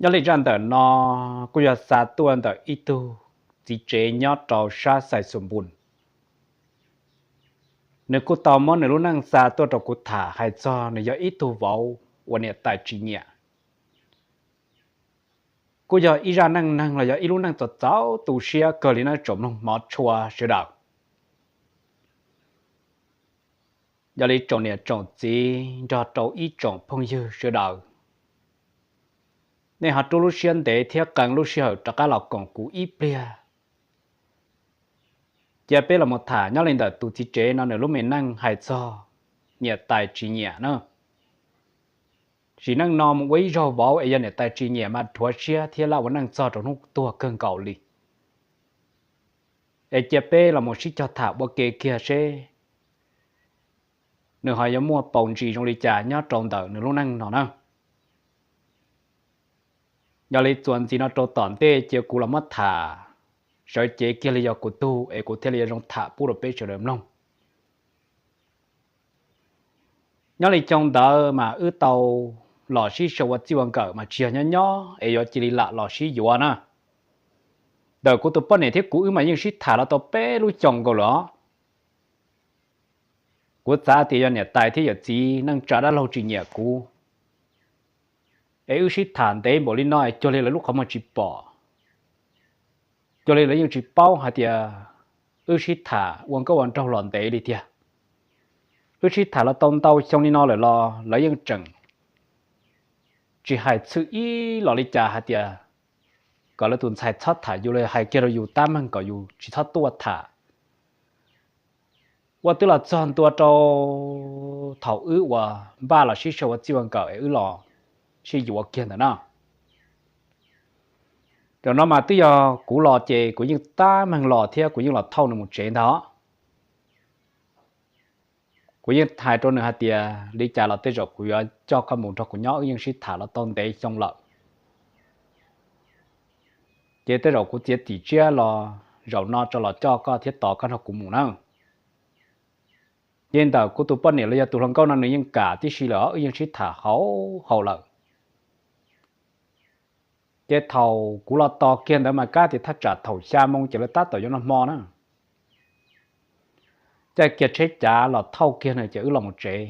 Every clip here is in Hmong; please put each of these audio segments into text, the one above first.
Nyob li zaj ntawm no kuj yog xa tuaj ntawm ib tug txiv tsev nyob rau sab Xais Xus Npus. Nws kuj tau muab nws lub neej xa tuaj rau kuv tham hais txog nws yog ib tug vauv uas niam tais tsis nyiam. Kuj yog ib zaj neej neeg los yog ib lub neej txaus txaus tu siab kawg li na, tsoom mloog hmov tshua sawv daws. Yog li tsoom niam tsoom txiv nrog rau ib tsoom phooj ywg sawv daws, nej ho rub lub siab ntev thiab qee lub sij hawm rov qab los koom kuv ib pliag. Cia peb los mus tham nyob li ntawm tus txiv tsev no nws lub me neej hais txog niam tais tsis nyiam na. Sim neej no mus ua ib zaug vauv es yog niam tais tsis nyiam mas dhuav siab thiab laj ua neej txog rau hnub tuag kawg nkaus li. Es cia peb los mus sib cog tham ua ke kiag seb nws ho yuav muaj paus ntsis zoo li cas nyob rau ntawm nws lub neej no na. Yog li txuas ntxiv no rau tom ntej cia kuv los muab tham sawv cev kiag li yog kuv tug es kuv thiaj li yuav zoo tham pub rau peb sawv daws mloog. Nyob li xyoo ntawd mas wb tau los sib sau ua txij ua nkawm mas tsis yog nyob nyob es yuav cia li lam los sib yuav na. Ntawm kuv tus poj niam thiab kuv wb mas yeej sib tham los tau peb lub xyoos nkaus lawm os. Kuv xav tias yog niam tais thiab yawm txiv neej tsa dab laug tsis nyiam kuv, es wb sib tham ntev npaum li no es cuag li lawv lub qhov muag tsis pom, cuag li lawv yeej tsis paub hais tias wb sib tham ua nkauj ua nraug los ntev li tiag. Wb sib tham los tau ntau xyoo li no lawm los lawv yeej tseem tsis hais txhwj ib los li cas hais tias kom lawv tus ntxhais txhob tham yus los hais kiag rau yus tab meeg kom yus tsis txhob tuaj tham. Ua twb los txog ntua rau thaum wb uas npaj los sib sau ua txij ua nkawm es wb los sib yuav kiag ntawm no. Tam no mas twb yog kuv los ces kuv yeej tab meeg los thiab kuv yeej los thauj nws mus tsev ntag. Kuv yeej hais rau nws hais tias li cas los tej zaum kuv yuav coj koj mus nrog kuv nyob, wb yeej sib tham los tau ntev xyoo lawm. Ces tej zaum kuv txiav txim siab los zaum no tso los coj koj thiab tos koj nrog kuv mus na. Ces ntawm kuv tus poj niam los yog tus hluas nkauj no nws yeej kam tib si lawm, wb yeej sib tham hauv hauv lawm. Ces thaum kuv los tos kiag ntawd mas kab tias thaj tsam thaum xya moo ces lawv tab tom yuav noj hmo na. Caij kiag tsheb cav los thauj kiag no ces wb los mus tsev.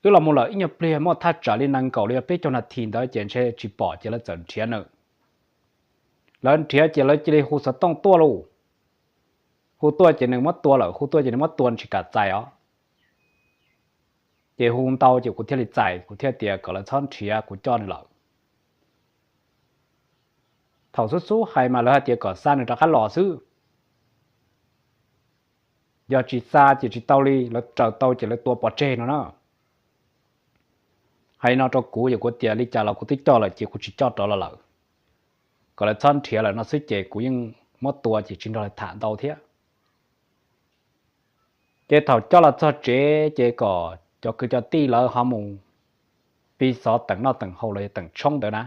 Wb los mus lawm ib nyuag pliag muaj thaj tsam li nees nkaum li peb caug nas this ntawd ces ntshe tsis pom ces lawv txawm nrhiav nws. Lawv nrhiav ces lawv cia li hu xov tooj tuaj lauj. Hu tuaj ces nws muab tua lawm, hu tuaj ces nws muab tua tsis kam txais os. Ces hu ntau ces kuv thiaj li txais, kuv thiaj tias kom lawv txhob nrhiav, kuv coj nws lawm. Thaum xub xub hais mas lawv hais tias kom xa nws rov qab los xwb. Yog tsis xa ces tsis tau li, lawv raws tau ces lawv tua pov tseg no na. Hais no rau kuv ces kuv tias li cas los kuv twb coj lawm ces kuv tsis coj rov los lawm. Kom lawv txhob nrhiav lawm no xwb ces kuv yeej muab tua ces tsis nrog lawv tham ntau thiab. Ces thaum coj los txog tsev ces kom cov kwv cov tij lawv ho mus pib xov teem noj teem haus los yog teem tshoob ntawd na.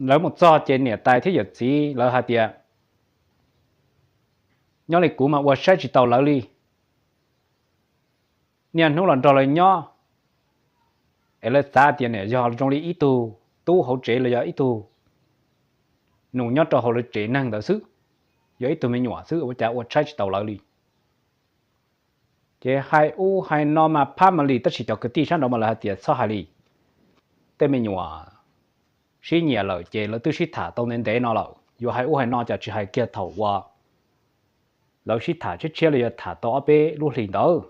Lawv mus txog ces niam tais thiab yawm txiv lawv hais tias nyob li kuv mas ua saib tsis taus lawv li. Niaj hnub los nrog lawv nyob, es lawv xav tias niam yog zoo li ib tug tub hauv tsev los yog ib tug nus nyob rau hauv lawv tsev neeg ntawd xwb, yog ib tug me nyuam xwb ua cas ua saib tsis taus lawv li. Ces hais ub hais no mas phab ma li, tab sis cov kwv tij sab nraud mas lawv hais tias txhob hais li, tej me nyuam sib nyiam lawm ces lawv twb sib tham tau ntev ntev no lawm, yuav hais ub hais no cas tsis hais kiag thaum uas lawv sib tham tshiab tshiab li, yog tham tau ob peb lub hlis ntawd.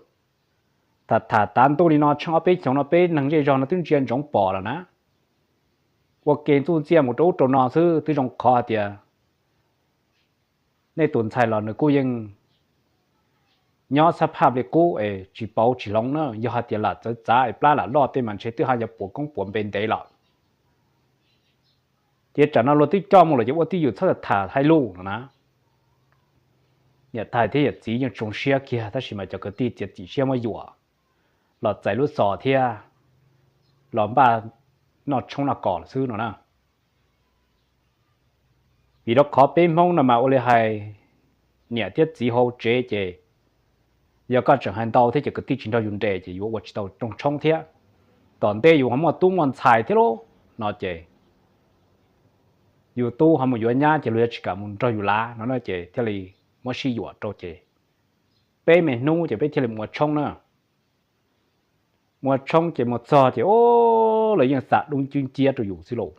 Tham tham tav ntuj li no tsheej ob peb xyoos no peb neeg zej zog no twb ntsia ntsoov pom lawm na. Ua ke ntxuj ntxiaj mus rau ub rau no xwb twb zoo qhov hais tias nej tus ntxhais los nws kuj yeej nyob xab phaj li qub es tsis pauv tsis hloov na, yog hais tias lam txawv txav es plab lam loj tej mas ntshe twb haj yuav puas koob puas npe ntev lawm. Ces tsam no luag twb coj mus lawm ces ua twj ywm txhob tham hais lus no na. Niam tais thiab yawm txiv yeej tsoo siab kiag tab sis mas cov kwv tij txiav txim siab muab yuam los txais lub xos thiab los npaj noj tshoob noj kos lawm xwb no na. Vim rau qhov peb Hmoob no mas ua li hais niam thiab txiv hauv tsev ces yog koj tseem hais ntau thiab ces kwv tij tsis nrog yus nres ces yuav ua tsis tau rooj tshoob thiab. tom ntej yus ho muaj tub muaj ntxhais thiab lauj no ces yus tub ho mus yuav nyab ces luag yuav tsis kam mus nrog yus lav no na ces thiaj li muab sib yuam rau ces peb me hnub ces peb thiaj li mus ua tshoob na. Mus ua tshoob ces mus txog ces o, lawv yeej xa dub cwb nciab rau yus xwb lauj.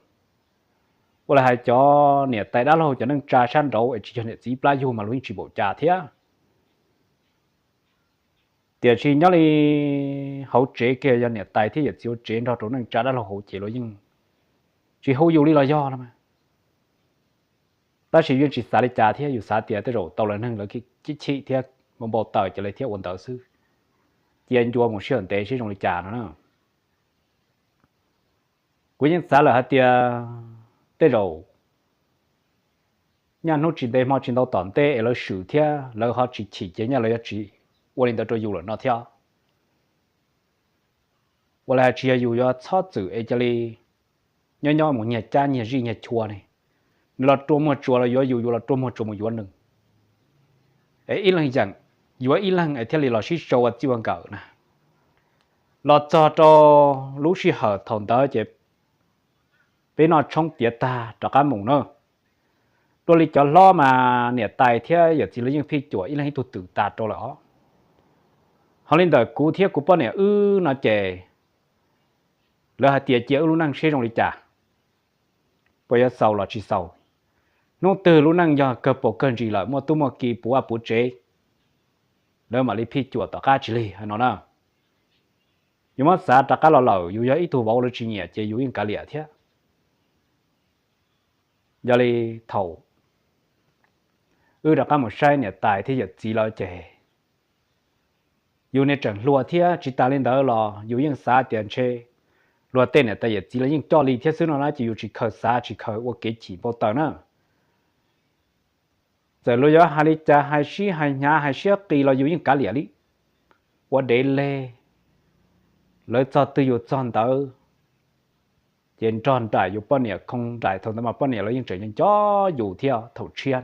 Ua li hais cov niam tais dab laug cov neej tsa sab nraud es tsis yog niam txiv plab yug mas luag yeej tsis npaum cas thiab. Tiam sis nyob li hauv tsev kiag yog niam tais thiab yawm txiv hauv tsev nrog rau neej tsa dab laug hauv ces luag yeej tsis hu yus li los yog no mas. Tab sis yus tsis xav li cas thiab, yus xav tias tej zaum tau lawv neeg lawv chim chim thiab npau npau taws ces lawv thiaj ua ntawd xwb. Cia ncua mus sij hawm ntev seb zoo li cas no na. Kuv yeej xav lawm hais tias tej zaum nyaj hnub tsis ntev hmo tsis ntau tom ntej es lawv swm thiab lawv ho tsis chim ces nyaj lawv yuav tsis ua li ntawd rau yus lawm no thiab. Ua li hais tsis yog yus yuav txhob txwm es cia li nyob nyob mus nyiag cab nyiag zij nyiag chua ne, nws los rua muag tsuas los yuav yus, yus los rua muag tsuas mus yuav nws. Es ib leeg yeem yuav ib leeg es thiaj li los sib sau ua txij ua nkawm na. Los txog rau lub sij hawm thaum ntawd ces peb noj tshoob tiav tag rov qab mus na. Dua li cov hlob mas niam tais thiab yawm txiv lawv yeej phij cuam ib leeg ib tug twm tas rau lawm os. Ho li ntawm kuv thiab kuv poj niam wb no ces lawv hais tias cia wb lub neej seb zoo li cas, puas yuav xaus los tsis xaus. Hnub twg lub neej yog kawg paus kawg ntsis lawm muaj tub muaj ki puv vaj puv tsev, lawv mam li phij cuam tom qab tsis lig hais no na. Yus muab xav rov qab los lawm yus yog ib tug vauv lawv tsis nyiam ces yus yeej kav liam thiab. Yog li thaum wb rov qab mus saib niam tais thiab yawm txiv lawv ces yus niag tseem hluas thiab tsis tas li ntawd los yus yeej xav tias ntshe luag tej niam tais yawm txiv lawv yeej coj li thiab xwb no na ces yus tsis khaws xav tsis khaws ua kev chim npau taws na. Txawm luag yuav hais li cas hais sib hais hnyav hais siab qis los yus yeej kav liam li. Ua dev leg, lawv txog twg yus txog ntawd. Ces nrog nraim yus poj niam khoo nraim thaum ntawd mas poj niam lawv yeej tseem nco nco yus thiab thaum tshiab.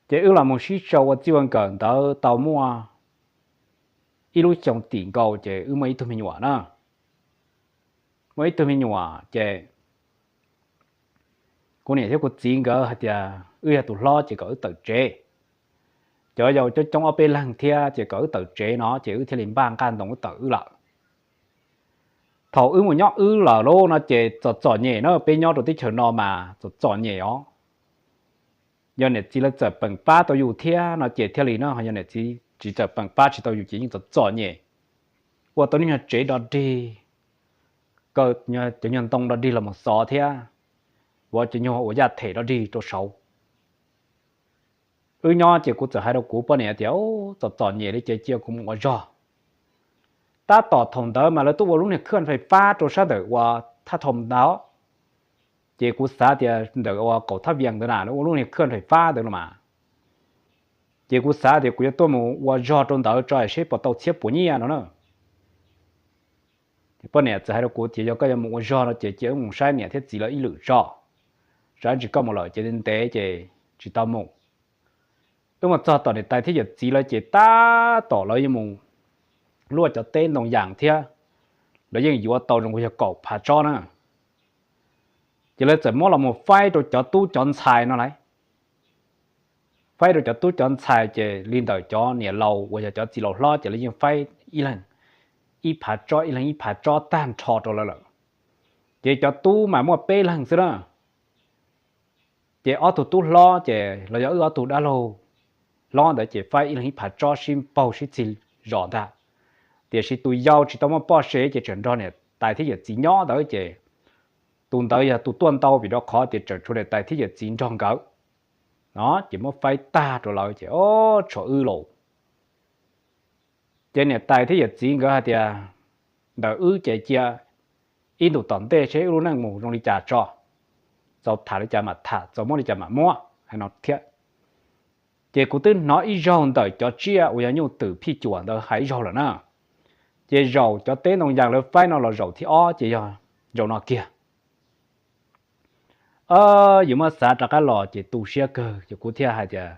Ces wb los mus sib sau ua txij ua nkawm ntawd tau muaj ib lub xyoo tim nkaus ces wb muaj ib tug me nyuam na. Muaj ib tug me nyuam ces kuv niam thiab kuv txiv nkawd hais tias wb yog tus hlob ces kom wb tawm tsev. Cov yau coob coob ob peb leeg thiab ces kom wb tawm tsev no ces wb thiaj li npaj nqaj ntoo wb tawm wb lawm. Thaum wb mus nyob wb lawm lauj no ces txom txom nyem na, peb nyob rau teb chaws no mas txom txom nyem os. Yog niam txiv lawv txawm peem pab tau yus thiab no ces thiaj li no, ho yog niam txiv tsis txawm peem pab tsis tau yus ces yeej txom txom nyem. Ua tau niag nyuag tsev dog dig, kaw cov nyuag ntoo dog dig los mus xov thiab, ua cov nyuag ua yaj them dog dig rau saud. Wb nyob ces kuv txawm hais rau kuv poj niam tias, txom txom nyem li ces cia kuv mus ua zog. Tab tom thaum ntawd mas lawv twb ua lub niag khwj fais fab rau sab ntawm uas thaj thom ntawd, ces kuv xav tias ntawm uas qaum thaj vias ntawd na lawv ua lub niag khwj fais fab ntawd los mas, ces kuv xav tias kuv yuav tuaj mus ua zog rau ntawd tso seb puas tau txhiab puas nyiaj no na. Ces poj niam txawm hais rau kuv tias yog koj yuav mus ua zog no ces cia wb mus saib niam thiab txiv lawv ib lwm tso, tsam ntsis koj mus lawm ces ntev ces tsis tau mus. Wb mus txog tom niam tais thiab yawm txiv lawv ces tab tom lawv yeej mus luaj cov teb ntoo yas thiab, lawv yeej yuav tau zoo yog kaum phav tsob na. Ces lawv txawm muab los mus faib rau cov tub cov ntxhais no lauj. Faib rau cov tub cov ntxhais ces li ntawm cov niam laus uas yog cov txiv laus hlob ces lawv yeej faib ib leeg ib phav tsob ib leeg ib phav tsob tag nrho rau lawv lawm. Ces cov tub mas muaj peb leeg xwb na. Ces ob tug tub hlob ces los yog wb ob tug dab laug hlob ntawd ces faib ib leeg ib phav tsob sib paug sib txig zos ntag. Tiam sis tus yau tsis tau muaj poj sev ces tseem nrog niam tais thiab yawm txiv nyob ntawd ces tus ntawd yog tus tuaj ntau vim rau qhov tias tseem tshuav niam tais thiab yawm txiv nrog nkawd no ces muab faib tag rau lawv ces o, tshuav wb lauj. Ces niam tais thiab yawm txiv nkawd hais tias ntawm wb ces cia ib ntus tom ntej seb wb lub neej mus zoo li cas tso, txaus tham li cas mam tham, txaus muab li cas mam muab hais no thiab. Ces kuv twb hnov ib zaug ntawm cov tsiaj uas yog nyuj twm phij cuam ntawd hais ib zaug lawm na. Ces zaum cov teb ntoo yas lawv faib no los zaum thib ob ces yog zaum no kiag. Yus muab xav rov qab los ces tu siab kawg ces kuv thiaj hais tias,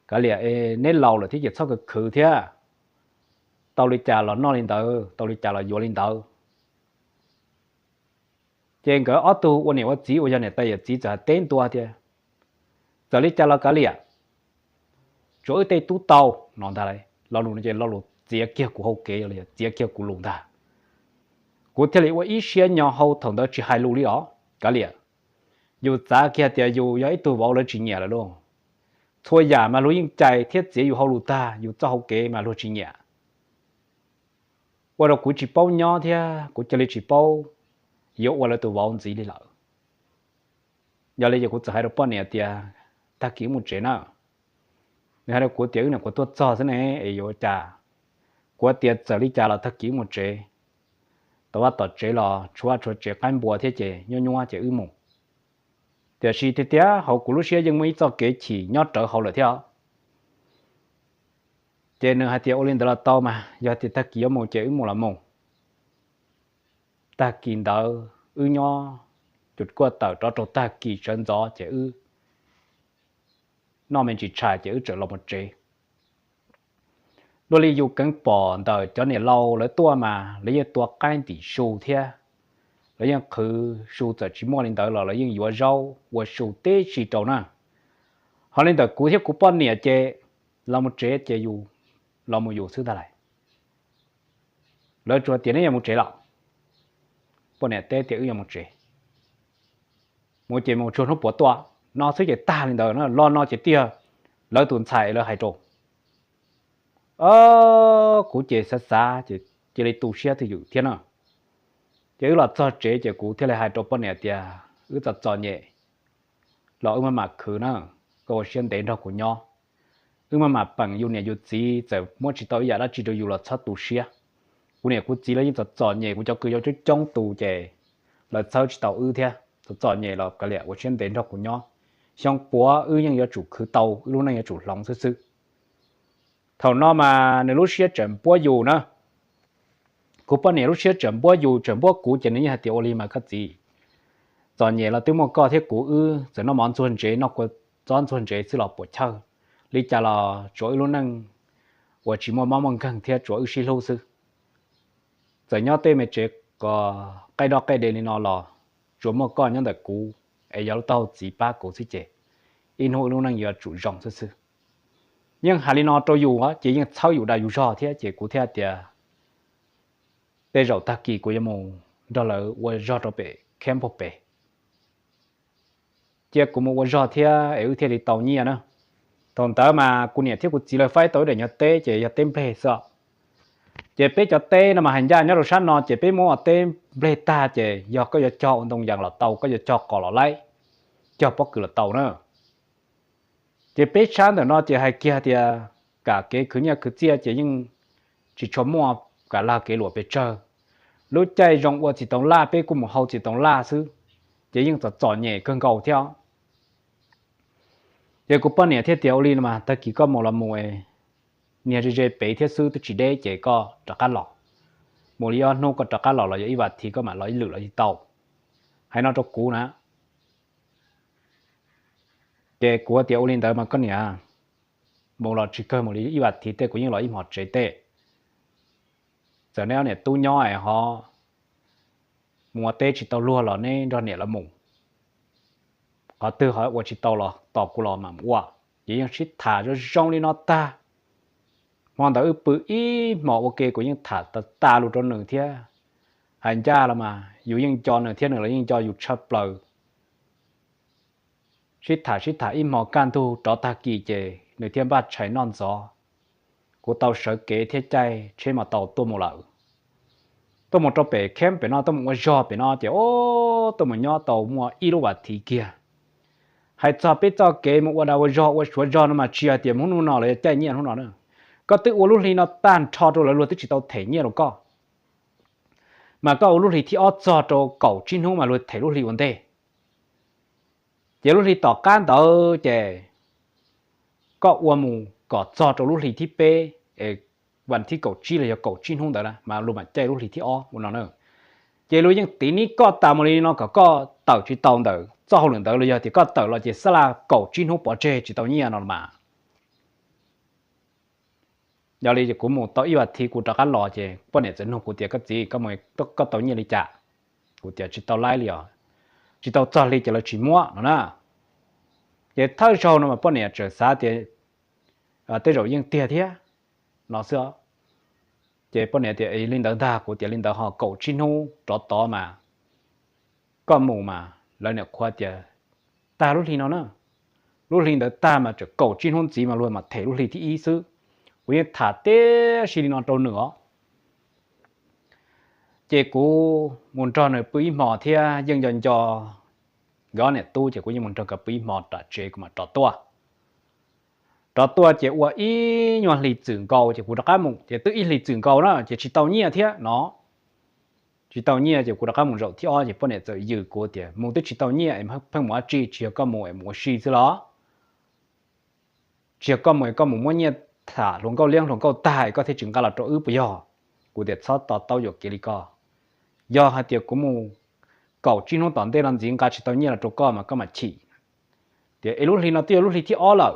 kav liam, neb laus lawm thiab ces txhob khwv khwv thiab. tau li cas los noj li ntawd, tau li cas los yuav li ntawd. Ces nkawd ob tug ua niam ua txiv uas yog niam tais yawm txiv txawm hais teb ntua tias, txawm li cas los kav liam, tsuav wb tej tub tau no ntag. Lo lus no ces lo lus txiav kiag kuv hau kev, txiav kiag kuv lus ntag. Kuv thiaj li ua ib siab nyo hau thaum ntawd tsis hais lus li os. Kav liam, yus txav kiag tias yus yog ib tug vauv lawv tsis nyiam lawm lauj. Txhua yam mas luag yeej cais thiab txiav yus hau lus tag, yus txoj hau kev mas luag tsis nyiam. Ua rau kuv tsis paub nyob thiab kuv cia li tsis paub yuav ua lawv tus vauv ntxiv li lawm. Yog li ces kuv txawm hais rau poj niam tias, tag kis wb mus tsev na. Nws hais rau kuv tias, wb niam kuv tuaj txog xwb ne es yuav ua cas? Kuv tias txawm li cas los tag kis wb mus tsev. Tom vaj tom tsev los tshuav vaj tshuav tsev qaib npua thiab ces nyuaj nyuaj ces wb mus. Tiam sis tiag tiag hauv kuv lub siab yeej muaj ib txoj kev chim nyob rawv hauv lawm thiab. Ces nws hais tias ua li ntawd los tau mas, yog tias tag kis yuav mus ces wb mus los mus. Tag kis ntawd wb nyob, kuj tawm rov rau tag kis sawv ntxov ces wb noj me ntsis tshais ces wb txawm los mus tsev. Dua li yus keev pom ntawm cov niam laus lawv tuaj mas lawv yeej tua qaib ntim su thiab, lawv yeej qhwv su, txawm tsis muaj li ntawd los lawv yeej yuav zaub ua su tib si rau na. Ho li ntawm kuv thiab kuv poj niam ces los mus tsev ces yus los mus yus xwb ntag lauj. Lawv tsuas tias neb yuav mus tsev los? Poj niam teb tias wb yuav mus tsev. Mus ces mus tsuag hnub puav tuaj no xwb ces tag li ntawd, los no ces tiag lawv tus ntxhais lawv hais rau. Kuv ces xav xav ces cia li tu siab twj ywm thiab na. Ces wb los txog tsev ces kuv thiaj li hais rau poj niam tias wb txom txom nyem los wb maj mam khwv na, koj ua siab ntev nrog kuv nyob. Wb maj mam peem yus niam yus txiv, txawm muab tsis tau ib yam dab tsi rau yus los txhob tu siab. Kuv niam kuv txiv lawv yeej txom txom nyem, kuv cov kwv yau coob coob tus ces lawv txhawb tsis tau wb thiab. Txom txom nyem los kav liam, ua siab ntev nrog kuv nyob. Xyoo puav wb yeej yuav tsum khwv tau, wb lub neej yuav tsum hloov xwb xwb. Thaum no mas nws lub siab tseem npuab yus na. Kuv poj niam lub siab tseem npuab yus tseem npuab kuv ces nws yeej hais tias ua li mas koj txiv, txom nyem los twb muaj koj thiab kuv, wb txawm noj mov ntxuag ntsev noj kua txob ntxuag ntsev xwb los puas chawj. Li cas los tsuav wb lub neej uas tsis muaj mob muaj nkeeg thiab tsuav wb sib hlub xwb. Txawm nyob tej me tsev qaij doj qaij de li no los tsuas muaj koj nyob ntawm kuv, es yog lub taub hau txiv pab kuv xwb ces ib hnub wb lub neej yuav tsum zoo xwb xwb. Yeej hais li no rau yus ces yeej txhawb yus dag yus zog thiab ces kuv thiaj tias tej zaum tag kis kuv yuav mus nrog lawv ua zog rau pem kheb npauj pem. Cia kuv mus ua zog thiab es wb thiaj li tau nyiaj na. Thaum ntawd mas kuv niam thiab kuv txiv lawv faib tau ib daim nyuag teb ces yog teb nplej xwb. Ces peb cov teb no mas hais ncaj nyob rau sab no ces peb muab ua teb nplej tag ces yog koj yuav cog ua ntoo yas los tau, koj yuav cog qos los laib, cog pob kws los tau na. Ces peb sab ntawm no ces hais kiag tias kam kev khwv nyiaj khwv txiaj ces yeej tsis tshua muaj kam lag kev luam pes tsawg. Lub caij zoo ua txiv toov laj peb kuj mus hau txiv toov laj xwb, ces yeej txom txom nyem kawg nkaus thiab. Ces kuv poj niam thiaj tias ua li no mas tag kis koj mus los mus, niag ze ze pem thiab xwb twb tsis deb ces koj rov qab los. Mus li ob hnub koj rov qab los los yog ib vas thiv koj mam los ib lwm los yeej tau. Hais no rau kuv na. Ces kuv tias ua li ntawd mas koj niam, mus los tsis kawg, mus li ib vas thiv tej kuv yeej los ib hmos tsev tej. Txawm neb ob niam tub nyob es ho mus ua teb tsis tau luag los neb nrog niam lawv mus. Qhov twg ho ua tsis tau los tos kuv los mam ua. Ces yeej sib tham zoo zoo li no tag. Hmo ntawd wb pw ib hmos ua ke kuv yeej tham tas tas lus rau nws thiab. Hais ncaj los mas yus yeej nco nws thiab nws los yeej nco yus tshaj plaws. Sib tham sib tham ib hmos kaj ntug rov tag kis ces nws thiaj npaj tshais noj ntxov. Kuv tau sawv kev thiab caij tsheb mas tau tuaj mus lawm. Tuaj mus rau pem kheb pem no, tuaj mus ua zog pem no ces o, tuaj mus nyob tau muaj ib lub vas thiv kiag. Hais txog peb txoj kev mus ua dag ua zog ua suav zog no mas tsis hais tias hnub no los yog caij nyiaj hnub no na. Koj twb ua lub hli no tag nrho rau lawv luag twb tsis tau them nyiaj rau koj, mas koj ua lub hli thib ob txog rau kaum tsib hnub mas luag them lub hli ua ntej. Ces lub hli tom qab ntawd ces koj ua mus kom txog rau lub hli thib peb, es vas thib kaum tsib los yog kaum tsib hnub ntawd na mas luag mam caij lub hli thib ob ua no na. Ces luag yeej tiv nib koj tas mus li no kom koj tawm tsis tau ntawm txoj hauj lwm ntawd los yog tias koj tawm los ces xab laj kaum tsib hnub pov tseg tsis tau nyiaj no los mas. Yog li ces kuv mus tau ib vas thiv kuv rov qab los ces poj niam txawm nug kuv tias, koj txiv, koj tau nyiaj li cas? Kuv tias tsis tau laib li os, tsis tau txog li ces lawv tsis muab no na. Ces thawj zaug no mas poj niam txawm xav tias tej zaum yeej tiag thiab no xwb. Ces poj niam tias, li ntawd ntag? Kuv tias li ntawd ho kaum tsib hnub rov tod mas koj mus mas lawv niam qhuav tias tag lub hli no na, lub hli ntawd tag mas tseem kaum tsib hnub ntxiv mas luag mam them lub hli thib ib xwb. Kuv yeej tham tib si li no rau nws os. Ces kuv mus nrog nws pw ib hmo thiab yeej nco nco nkawd ob niam tub ces kuv yeej mus nrog nkawd pw ib hmo tom tsev kuv mam rov tuaj. Rov tuaj ces ua ib nyuag hlis txwm nkaus ces kuv rov qab mus ces twb ib hlis txwm nkaus na ces tsis tau nyiaj thiab no. Tsis tau nyiaj ces kuv rov qab mus zaum thib ob ces poj niam txawm yws kuv tias mus twb tsis tau nyiaj es pheej mus dab tsi, tsis yog koj mus es mus ua si xwb los? Tsis yog koj mus es koj mus muab nyiaj tham hluas nkauj liab hluas nkauj tag es koj thiaj tsis nqa los rau wb puas yog? Kuv tias txhob to taub yuam kev li ko. Yog hais tias kuv mus kaum tsib hnub tom ntej no ntxiv nqa tsis tau nyiaj los rau koj mas koj mam chim. Tias es lub hli no twb yog lub hli thib ob lawm,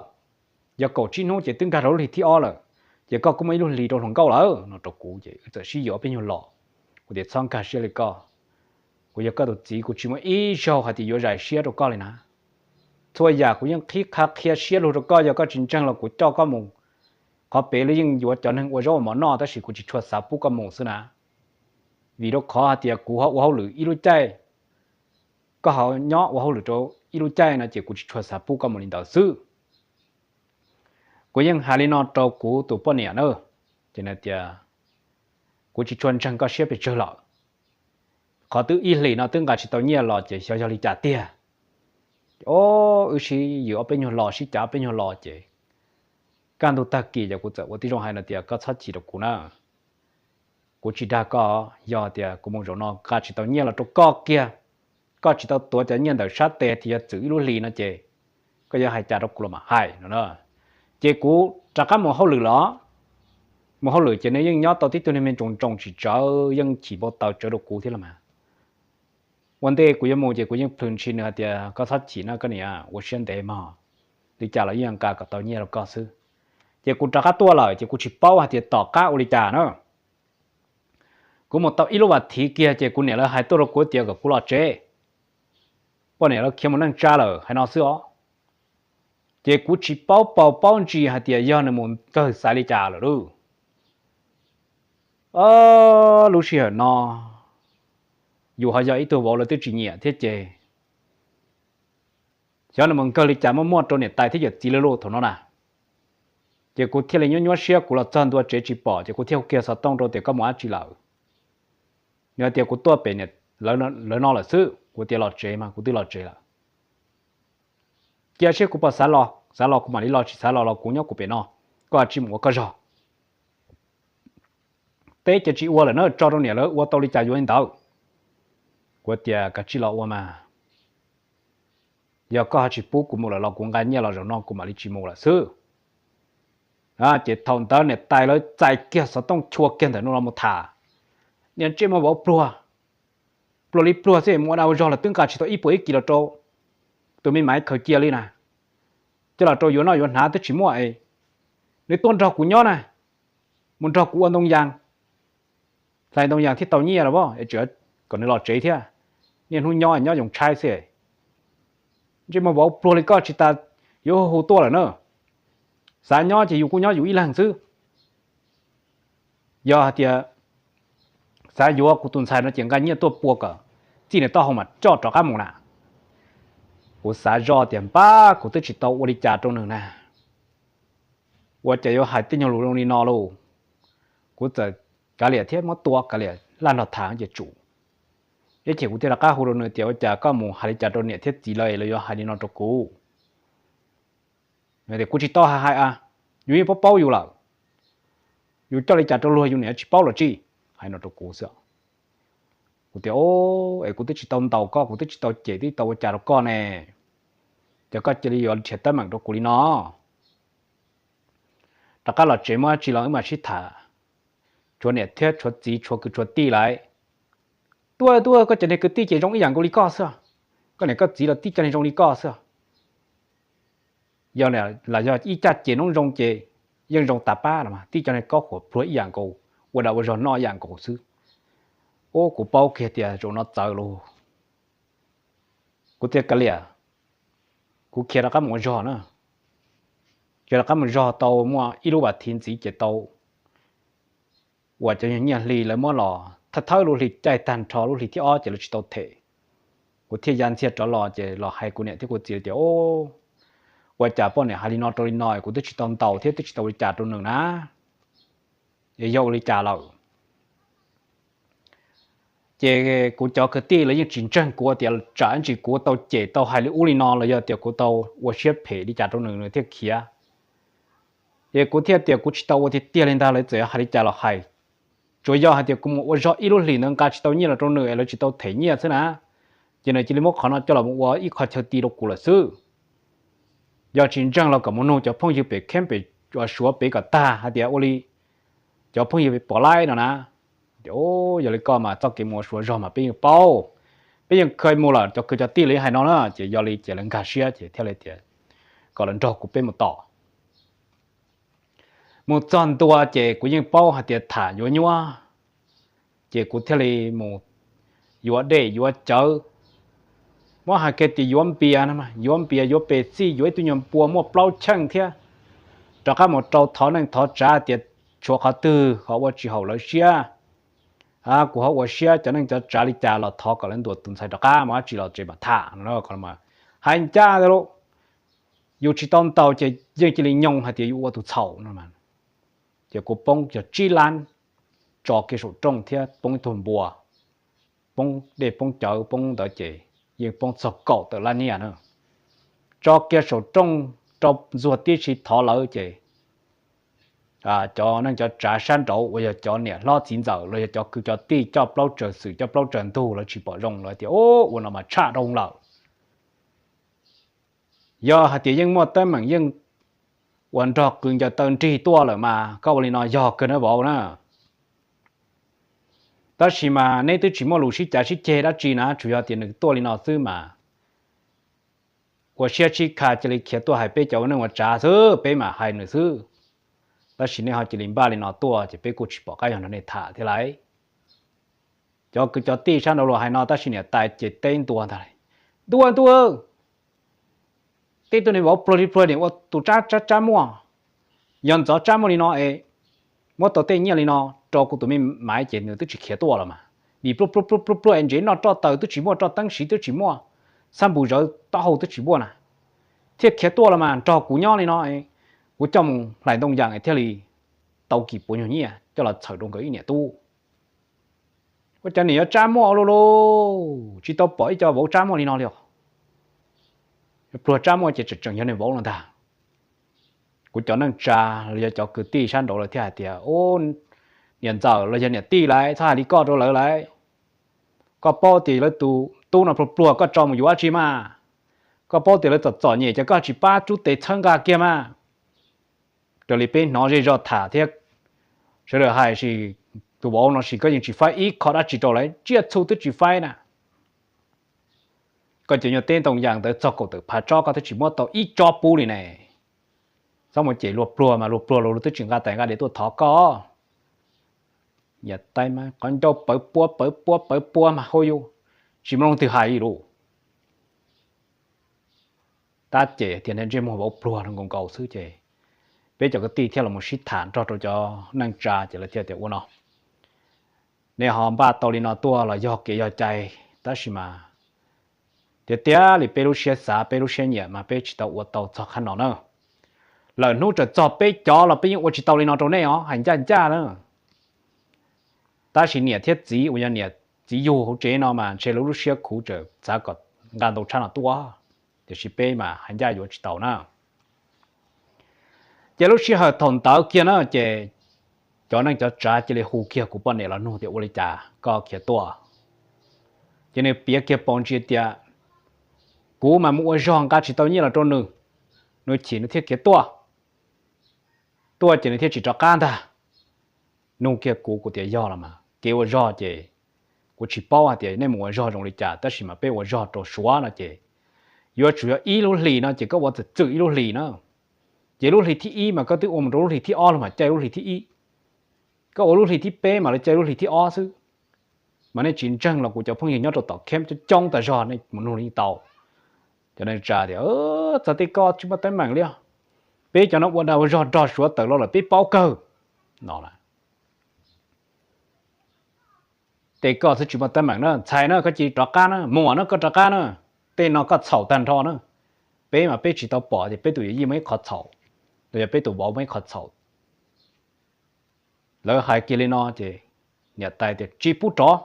yog kaum tsib hnub ces twb nkag rau lub hli thib ob lawm, ces koj kuj muaj ib lub hli rau hluas nkauj lawm no rau kuv ces wb txawm sib yuav ob peb nyuag los. Kuv tias txhob nkag siab li koj, kuv yog koj tus txiv kuv tsis muaj ib zaug hais tias yuav zais siab rau koj li na. Txhua yam kuv yeej qhib qha qhia siab lug rau koj, yog koj tsis ntseeg los kuv coj koj mus qhov pem lawv yeej yuav cov neeg ua zaub ua mov noj tab sis kuv tsis tshua xav pub koj mus xwb na. Vim rau qhov hais tias kuv ho ua hauj lwm ib lub caij, koj ho nyob ua hauj lwm rau ib lub caij no ces kuv tsis tshua xav pub koj mus li ntawd xwb. Kuv yeej hais li no rau kuv tus poj niam na, ces nws tias kuv tsis tshua ntseeg koj siab pes tsawg lawm. Qhov twb ib hlis no twb nqa tsis tau nyiaj los ces xyov yog li cas tiag. Ces o, wb sib yws ob peb nyuag los sib cav ob peb nyuag los ces kaj ntug tag kis ces kuv txawm ua tib zoo hais no tias koj txhob chim rau kuv na. Kuv tsis dag koj, yog tias kuv mus zaum no nqa tsis tau nyiaj los rau koj kiag, koj tsis tau tuav cov nyiaj ntawm sab tes tias yog txwm ib lub hlis no ces koj yuav hais cas rau kuv los mam hais no. Ces kuv rov qab mus hauj lwm los, mus hauj lwm ces nws yeej nyob tau tib tug niag me ntsoos ntsoos tsis tsawv, yeej chim npau taws tsawv rau kuv thiab los mas. Ua ntej kuv yuav mus ces kuv yeej plhws ntshis nws hais tias koj txhob chim na koj niam, ua siab ntev mog, li cas los yeej nqa kom tau nyiaj rau koj xwb. Ces kuv rov qab tuaj lawm ces kuv tsis paub hais tias tom qab ua li cas na. Kuv mus tau ib lub vas thiv kiag ces kuv niam lawv hais tuaj rau kuv tias kom kuv los tsev, poj niam lawv khiav mus neej tsa lawm hais no xwb os. Ces kuv tsis paub paus paub ntsis hais tias yog nws mus nkawg xaiv li cas lawm lauj. Lub sij hawm no yus ho yog ib tug vauv lawv twb tsis nyiam thiab ces xyov nws mus nkawg li cas muaj muaj rau niam tais thiab yawm txiv lawv lauj thaum no na. Ces kuv thiaj li nyuab nyuab siab, kuv los txog ntua tsev tsis pom ces kuv thiaj hu kiag xov tooj rau tias koj mus dab tsi lawm. Nws hais tias kuv tuaj pem lawv no lawm xwb, kuv tias los tsev mas kuv twb los tsev lawm. Cia seb kuv puas xav los, xav los kuv mam li los, tsis xav los los kuv nyob kuv pem no, koj tsis mus ua koj zog. Teb ces tsis ua lawm na, tso rau niam lawv ua tau li cas yuav li ntawd. Kuv tias kav tsij los ua mas, yog koj ho tsis pub kuv mus lawm los kuv nqa nyiaj los zaum no kuv mam li tsis mus lawm xwb. Ces thaum ntawd niam tais lawv txais kiag xov tooj chua kiag ntawm no los mus tham, niag ntsej muag vauv pluag, pluag li pluag xwb, mus ua dag ua zog los twb nqa tsis tau ib puas ib kis los rau tus me maiv khaws cia li na. Coj los rau yuav noj yuav hnav twb tsis muaj es nws tuaj nrog kuv nyob na, mus nrog kuv ua ntoo yas, hlais ntoo yas thiaj tau nyiaj los es tseem kom nws los tsev thiab. Niaj hnub nyob nyob yoo tshaib xwb. Ntsej muag vauv pluag li koj tsis tas yuav hu tuaj lawm na. Xav nyob ces yus kuj nyob yus ib leeg xwb. Yog hais tias xav yuav kuv tus ntxhais no ces nqa nyiaj tuaj pua kom txij nws taub hau mas coj rov qab mus na. Kuv xav zoj tias npab kuv twb tsis tau ua li cas rau nws na, ua cas yuav hais tej nyuag lus zoo li no lauj. Kuv txawm kav liam thiab muab tua kav liam laj nrog tham ces tsum. Ib chim kuv thiaj rov qab hu rau nws tias ua cas koj mus hais li cas rau niam thiab txiv lawv es lawv yuav hais li no rau kuv. Tias kuv tsis tau hais hais a, yus yeej paub paub yus lawm. Yus coj li cas rau luag yus niam tsis paub los tsis hais no rau kuv xwb. Kuv tias es kuv twb tsis tau ntaus koj, kuv twb tsis tau cem twb tsis tau ua cas rau koj ne, ces koj cia li yuav nrhiav teeb meem rau kuv li no. Rov qab los tsev muaj dab tsi los wb mam sib tham. Tshuav niam thiab tshuav txiv tshuav kwv tshuav tij lawm. Tuaj tuaj, koj cov niag kwv tij ces zoo ib yam nkaus li koj xwb. Koj niam koj txiv los tib co niag zoo li koj xwb. Yog los yog ib caj ces noob zoo ces yeej zoo tas pab los mas, tib cov niag kaub qhuam pluag ib yam nkaus, ua dag ua zog noj ib yam nkaus xwb. Ub, kuv paub kiag tias zaum no txawv lauj. Kuv thiaj kav liam, kuv khiav rov qab mus ua zog na. Khiav rov qab mus zog tau muaj ib lub vas thiv ntxiv ces tau uas cov nyiaj hli lawv muab los thawb thawb lub hli caij tag nrho, lub hli thib ob ces lawv tsis tau them. Kuv thiaj ya ntxiag rov los ces los hais kuv niam thiab kuv txiv tias, Ub, ua cas poj niam hais li no rau li no, kuv twb tsis tau ntaus thiab twb tsis tau ua li cas rau nws na, es yog ua li cas lawm? Ces kuv cov kwv tij lawv yeej tsis ntseeg kuv tias tsam ntsis kuv tau cem tau hais li ub li no los yog tias kuv tau ua siab phem li cas rau nws nws thiaj khiav. Ces kuv thiaj tias kuv tsis tau ua tiag tiag li ntag, lawv txawm hais li cas los hais. Tsuas yog hais tias kuv mus ua zog ib lub hlis ntawd nqa tsis tau nyiaj los rau nws es lawv tsis tau them nyiaj xwb na, ces nws cia li muab qhov no coj los mus ua ib qho chaw ti rau kuv lawm xwb. Yog tsis ntseeg los kom mus nug cov phooj ywg pem kheeb pem Suav pem kom tag hais tias ua li cov phooj ywg pem pom laib no na. Yog li koj mas txoj kev mus ua Suav zog mas peb yeej paub, peb yeej khawj mus lawm, cov kwv cov tij li hais no na, ces yog li ces lawv nkag siab ces thiaj li tias kom lawv nrog kuv peb mus tom. Mus txog ntua ces kuv yeej paub hais tias tham yuav nyuaj, ces kuv thiaj li mus yuav dej yuav cawv. Muab hais kiag tias yuav npias no, yuav npias yuav pes txij, yuav ib tug nyuag npua muaj plaub cheej thiab, rov qab mus rau thov neej thov tsav tias tshuav qhov twg ho ua tsis haum lawv siab, kuv ho ua siab cov neej cov tsav li cas los thov kom lawv ntuas tus ntxhais rov qab mus dab tsi los tsev mam tham no. Hais ncaj ntawd lauj, yus tsis tau ntaus ces yeej cia li nyoo hais tias yus ua tus txhaum no. Ces kuv poob yog tsib lab tso kiag saum rooj thiab poob ib tug npua, poob dej poob cawv poob ntawd ces yeej poob txog kaum tawm lab niag na. Tso kiag saum rooj rau ntxuag tib si thov lawv ces cov neej cov tsav sab nraud uas yog cov niam hlob txiv ntxawm los yog cov kwv cov tij coj plaub tsawg xwm coj plaub tsawg ntug lawv tsis pom zoo lawv tias, Ub, ua no mas tshaj dhau lawm. Yog hais tias yeej muaj teeb meem yeej uas nrog qws ncaws taw nrig tuaj lawm mas koj ua li no yog kawg na vauv na. Tab sis mas neb twb tsis muaj lus sib cav sib ceg dab tsi na, tsuas yog tias nws tuaj li no xwb mas ua siab sib kha cia li khiav tuaj hais peb cov ua neej ua tsav xwb, peb mam hais nws xwb. Tab sis nej ho cia li npaj li no tuaj ces peb kuj tsis pom qab yog nrog nej tham thiab lauj. Cov kwv cov tij sab nraud luag hais no tab sis niam tais ces teb ntua ntag, Ntuj, ntuj, tej tug niag vauv pluag li pluag niag ua tus tsab tsab tsab muaj. Yog ntxov tsab muaj li no es muab tau tej nyiaj li no rau kuv tus me maiv ces nws twb tsis khiav tuaj los mas. Vim pluag pluag pluag pluag pluag es ntsev noj roj taws twb tsis muaj, roj teeb siv twb tsis muaj, xab npus zawv taub hau twb tsis muaj na, thiaj khiav tuaj los mas. Nrog kuv nyob li no, kuv coj mus hlais ntoo yas thiaj li tau kis puav nyuag nyiaj coj los txhawm rau nkawd ib niam tub. Ua cas niam yuav tsab muaj ua luaj lauj, tsis tau pom ib co vauv tsab muaj li no li os. Pluag tsab muaj ces tseem tseem yog niag vauv no ntag. Kuv cov neej tsa los yog cov kwv tij sab nraud lawv thiaj hais tias, Ub, niam ntxawm los yog niam tij lauj, txhob hais li koj rau lawv lauj. Koj paub tias lawv tus tub no pluag pluag koj tso mus yuav dab tsi mas? Koj paub tias lawv txom txom nyem ces koj tsis pab rub tes txhawb nqa kiag mas. Raws li peb hnov zej zog tham thiab sawv daws hais sis tus vauv no sis koj yeej tsis faib ib qho dab tsi rau lawv, tsiaj txhu twb tsis faib na. Koj cov nyuag teb ntoo yas ntawd txog kaum tawm phav tsob koj twb tsis muab tau ib tsob pub li ne. Txhob mus cem luag pluag mas luag pluag los luag twb tsis nqa tais nqa diav tuaj thov koj. Niam tais mas qhov ncauj pawv puab pawv puab pawv puab mas hauj yus tsis muaj leej twg hais li lauj. Tab cem tias ntsej muag vauv pluag no nkaus nkaus xwb ces peb cov kwv tij thiaj los sib tham nrog rau cov neej tsa ces lawv thiaj tias ua no, nej ho npaj tau li no tuaj los yog kev yog cai, tab sis mas tiag tiag li peb lub siab xav peb lub siab nyiam mas peb tsis tau ua tau txog qhov no na. Lawm hnub tawm txog peb cov los peb yeej ua tsis tau li no rau nej os, hais ncaj ncaj na. Tab sis niam thiab txiv uas yog niam txiv yug hauv tsev no mas ntshe lawv lub siab khuv tseem xav kom nqa ntau tshaj no tuaj, tiam sis peb mas hais ncaj yuav tsis tau na. Ces lub sij hawm thaum ntawd kiag na ces cov neej cov tsav cia li hu kiag kuv poj niam los nug tias ua li cas koj khiav tuaj. Ces nws piav kiag paus ntsis tias kuv mas mus ua zog nqa tsis tau nyiaj los rau nws, nws chim nws thiaj khiav tuaj. Tuaj ces nws thiaj tsis rov qab ntag. Nug kiag kuv, kuv tias yog los mas, kev ua zog ces kuv tsis paub hais tias nej mus ua zog zoo li cas, tab sis mas peb ua zog rau Suav no ces yuav tsum yog ib lub hlis no ces koj ua txwm txwm ib lub hlis na. Ces lub hli thib ib mas koj twb ua mus rau lub hli thib ob los mas caij lub hli thib ib, koj ua lub hli thib peb mas lawv caij lub hli thib ob xwb. Mas nej tsis ntseeg los kuv cov phooj ywg nyob rau tom camp coob coob tas zog nej mus nug li tau. Cov neeg tsa tias, txog tej koj tsis muaj teeb meem li os. Peb cov no ua dag ua zog nrog Suav tawm los lawm peb paub kawg no. Tej koj xwb tsis muaj teeb meem na, ntxhais na koj cia li rov qab na, muam na koj rov qab na, tej no koj txhaum tag nrho na. Peb mas peb tsis tau pom tias peb tus yuav yij muaj ib qho txhaum, los yog peb tus vauv muaj ib qho txhaum. Lawv hais kiag li no ces niam tais tias tsis pub rov,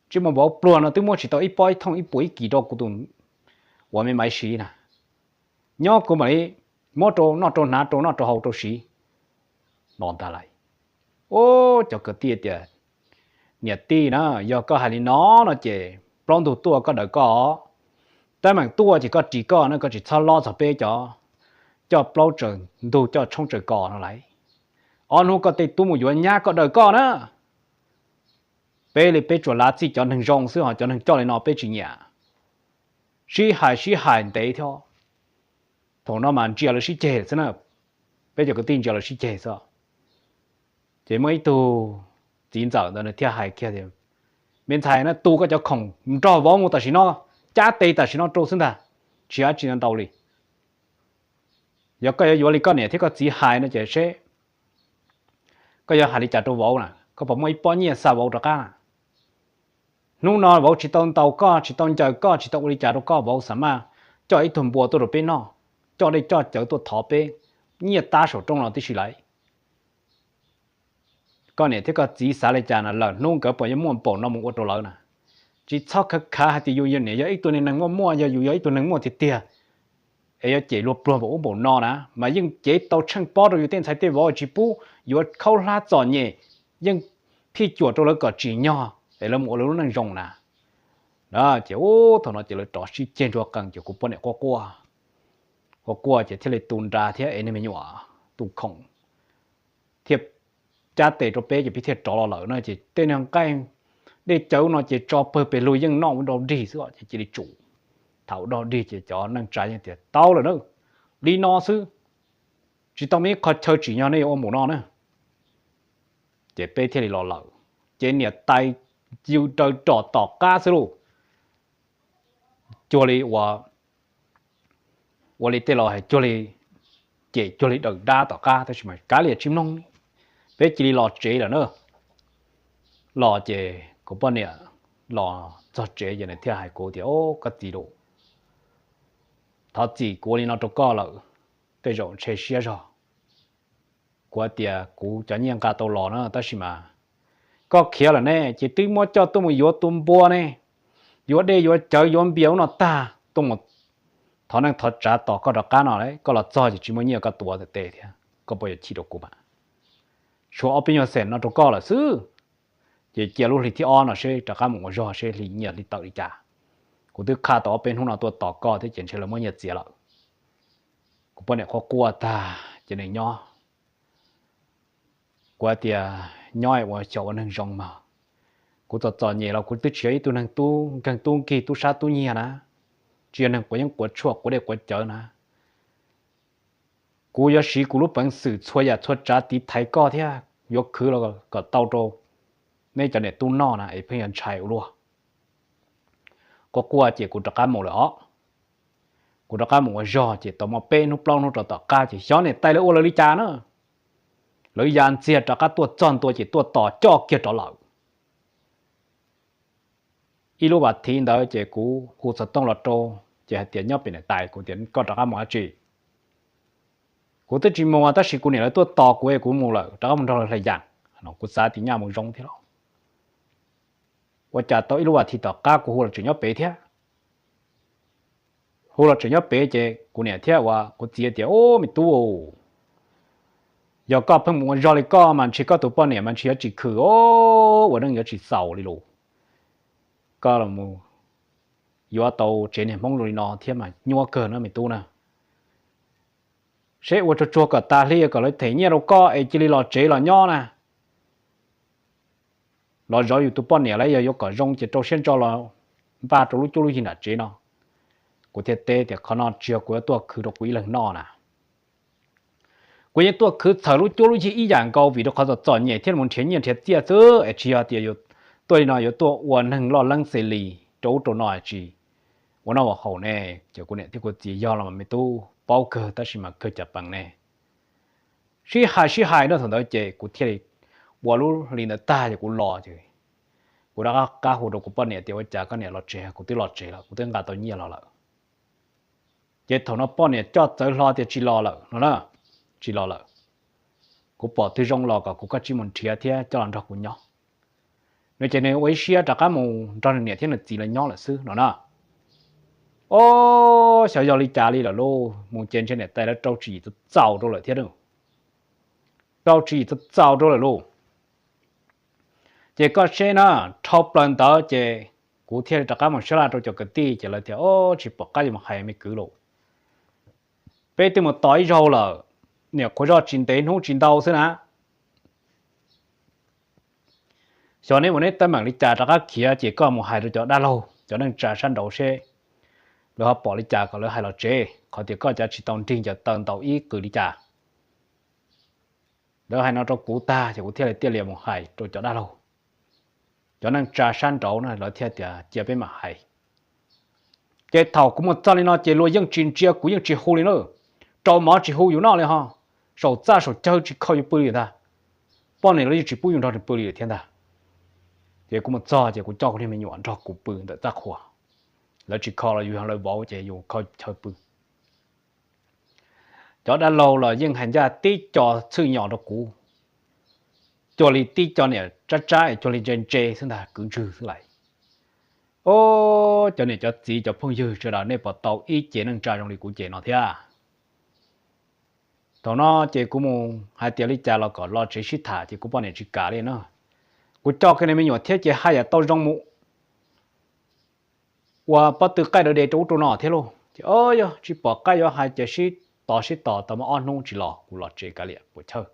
tsis muaj vauv pluag no twb muab tsis tau ib pob ib thooj ib puas ib kis rau kuv tus uas me maiv siv na, nyob kuv mam li muab rau noj rau hnav rau noj rau haus rau siv no ntag lauj. Ub, cov kwv tij tias niam tij na, yog koj hais li no no ces plaub ntug tuaj koj daws koj, teeb meem tuaj ces koj ris koj na, koj tsis txhob lob txog peb cov coj plaub tsaws ntug coj tshoob tsaws kos no lauj. Ob hnub koj tej tub mus yuav nyab koj daws koj na. Peb li peb tsuas lav txij cov neeg zoo xwb ho cov neeg coj li no peb tsis nyiam. Sib hais sib hais ntev thiab. Thaum no mas ntsia lawv sib ceg xwb na, peb cov kwv tij ntsia lawv sib ceg xwb. Ces muaj ib tug txiv ntxawm ntawd nws thiaj hais kiag tias, me ntxhais na, tu koj cov khoom nrog vauv mus tam sim no, cab tes tam sim no rau xwb ntag, tsis hais tsis ntau li. Yog koj yuav yuav li koj niam thiab koj txiv hais no ces seb koj yuav hais li cas rau vauv na, koj puas muaj ib pob nyiaj xa vauv rov qab na? Hnub no vauv tsis tau ntaus koj tsis tau ncaws koj tsis tau ua li cas rau koj, vauv xav mas coj ib tug npua tuaj rau peb noj, coj dej coj cawv tuaj thov peb, nyiaj tab saum rooj no tib si lauj. Koj niam thiab koj txiv xav li cas na, lawm hnub nkawd puas yuav muaj npaum no mus ua rau lawv na? Tsis txhob khav khav hais tias yus niam yog ib tug neeg muaj muaj, yog yus yog ib tug neeg muaj tiag tiag es yuav cem luag pluag npaum ub npaum no na, mas yeej cev tau tsheej pob rau yus tej ntxhais tej vauv tsis pub yuav khaub hlab txom nyem, yeej phij cuam rau lawv kom tsim nyog es lawv mus ua lawv lub neej zoo na. Ces ub, thaum no ces lawv rov sib ceg ntsuag qees ces kuv poj niam quaj quaj, quaj quaj ces thiaj li tu nra thiab es niag me nyuam tu khoom thiaj cab tes rau peb ces peb thiaj rov los lawm na. Ces tej niag nqaij dej cawv no ces tso pawg pes lug yeej noj ua dog dig xwb ces cia li tsum. Thaum ua dog dig ces cov neej tsa yeej tias tau lawm na, li no xwb, tsis tau muaj ib qho chaw tsim nyog nej yuav ua npaum no na. Ces peb thiaj li los lawm, ces niam tais yws raws rom tom qab xwb lauj. Cuag li ua, ua li tej laus hais cuag li cem cuag li daws dab tom qab tab sis mas kav liam tsis mloog. Peb cia li los tsev lawm na. Los ces kuv poj niam los txog tsev ces nws thiaj hais kuv tias, o, koj txiv lauj, thov txim kuv ua li no rau koj lawm, tej zaum ntshe siab zog. Kuv tias kuv cov nyiaj nqa tau los na tab sis mas koj khiav lawm ne ces twb muab coj tuaj mus yuav tus npua ne, yuav dej yuav cawv yuav npias ub no tag tuaj mus thov neej thov tsav tos koj rov qab no, koj los txog ces tsis muaj nyiaj koj tuav tes thiab koj puas yuav chim rau kuv mas? Tshuav ob peb nyuag xees no rau koj lawm xwb. Ces cia lub hli thib ob no seb rov qab mus ua zog seb hli nyiaj hli tawm li cas. Kuv twb qha tau ob peb hnub no tuaj tos koj thiab ces ntshe lawv muab nyiaj txiav lawm. Kuv poj niam quaj quaj tag ces nws nyob. Kuv hais tias nyob ua xyaum ua neeg zoo mas, kuv txom txom nyem los kuv twb tsis yog ib tug neeg tub nkeeg tub nkig tub sab tub nyiag na, tsis yog neeg quav yeeb quav tshuaj quav dej quav cawv na. Kuv yuav siv kuv lub peev xwm txhua yam txhua tsav tiv thaiv koj thiab yuav khwv los kom tau rau neb cov niam tub noj na es pheej yuav ntshai ua luaj. Quaj quaj ces kuv rov qab mus lawm os. Kuv rov qab mus ua zog ces tau muaj peb hnub plaub hnub rau tom qab ces xyov niam tais lawv ua lawv li cas na, lawv ya ntxiag rov qab tuaj txog ntua ces tuaj tos coj kiag rov lawm. Ib lub vas thiv ntawd ces kuv hu xov tooj los rau, ces hais tias nyob pem niam tais, kuv tias koj rov qab mus dab tsi? Kuv twb tsis mus tab sis kuv niam lawv tuaj tos kuv es kuv mus lawm, rov qab mus nrog lawv hlais yas no, kuv xav tias nyaj mus zoo thiab los. Ua cas tau ib lub vas thiv tom qab kuv hu los tseem nyob pem thiab. Hu los tseem nyob pem ces kuv niam thiab ua kuv txiv tias, ub me tub, yog koj pheej mus ua zog li koj mas ntshe koj tus poj niam mas ntshe yuav tsis khwm os, ua neej yuav tsis xaus li lus. Koj los yuav tau tsev niag Hmoob zoo li no thiab mas nyuaj kawg na me tub na. Seb ua tsuag tsuag kom tas hli kom lawv them nyiaj rau koj es cia li los tsev los nyob na. Los zov yus tus poj niam lawm, yog yuav kom zoo ces rau siab ntso los npaj rau lub cuab lub yig nram tsev no. Kuv thiaj teb tias qhov no tsis yog kuv yuav tuaj khwv rau kuv ib leeg noj na. Kuv yeej tuaj khwv txhawm lub cuab lub yig ib yam nkaus vim rau qhov txom txom nyem thiab mus nrhiav nyiaj nrhiav txiaj xwb es tsis yog tias tuaj li no yuav tuaj ua neeg loj leeb xes lis rau ub rau no tsis ua noj ua haus ne. Ces kuv niam thiab kuv txiv yog los mas me tub paub kawg tab sis mas kawg cas pees ne. Sib hais sib hais no thaum ntawd ces kuv thiaj li ua lub li ntawd tag ces kuv los ces kuv rov qab hu rau kuv poj niam tias ua cas koj niam los tsev, kuv twb los tsev lawm, kuv twb nqa tau nyiaj los lawm. Ces thaum no poj niam coj txawv hlo tias tsis los lawm no na, tsis los lawm, kuv pom twg zoo los kom kuv koj tsij mus nrhiav thiab coj los nrog kuv nyob no. Ces nws ua ib siab rov qab mus nrog nws niam thiab nws txiv lawv nyob lawm xwb no na. Ob, xyov yog li cas li lawm lauj, mus ces ntshe niam tais lawv rau tswv yim txaus txaus rau lawm thiab, rau tswv yim txaus txaus rau lawm lauj. Ces koj seb na, dhau plaws ntawd ces kuv thiaj li rov qab mus sab laj rau cov kwv tij ces lawv tias, Ob, tsis pom qab yuav mus hais me kwv lauj, peb twb mus tos ib zaug lawm, niam qhuav zoj tsis ntev hnub tsis ntau xwb na. Xyov neb mus neb teeb meem li cas rov qab khiav ces koj mus hais rau cov dab laug cov neej tsa sab nraud seb lawv ho pom li cas kom lawv hais los tsev, qhov tias koj cav tsis tau nrig ncaws taw ntaus ib qws li cas. Lawv hais no rau kuv tag ces kuv thiaj li tiaj lias mus hais rau cov dab laug. Cov neej tsa sab nraud na lawv thiaj tias cia peb mam hais. Ces thaum kuv mus txog li no ces luag yeej tsis ntsia kuv yeej tsis hu li na, rau mov tsis hu yus noj li ho, saum txaj saum caw tsis kho yus pw li ntag. Poj niam los yeej tsis pub yus nrog nws pw li thiab ntag. Ces kuv mus txog ces kuv coj kuv niag me nyuam nrog kuv pw ntawm txaj qhua, lawv tsis kho los yus yog lawv vauv ces yus kho chaw pw. Cov dab laug los yeej hais ncaj tib co txhwj nyos rau kuv, cuag li tib co niam tsab tsab es cuag li ntse ntse xwb ntag, kwv ntswg xwb lais. Ob, cov niam cov txiv cov phooj ywg sawv daws nej puas tau ib ce neej tsa zoo li kuv ces no thiab? Thaum no ces kuv mus hais tias li cas los kom los tsev sib tham ces kuv poj niam tsis kam li na. Kuv coj kiag niag me nyuam thiab ces haj yam tau zoo mus ua pob tw qaij dav de rau ub rau no thiab lauj. Ces ob, yog tsis pom qab yuav hais ces sib tos sib tos tau muaj ob hnub tsis los, kuv los tsev kav liam puas chawj.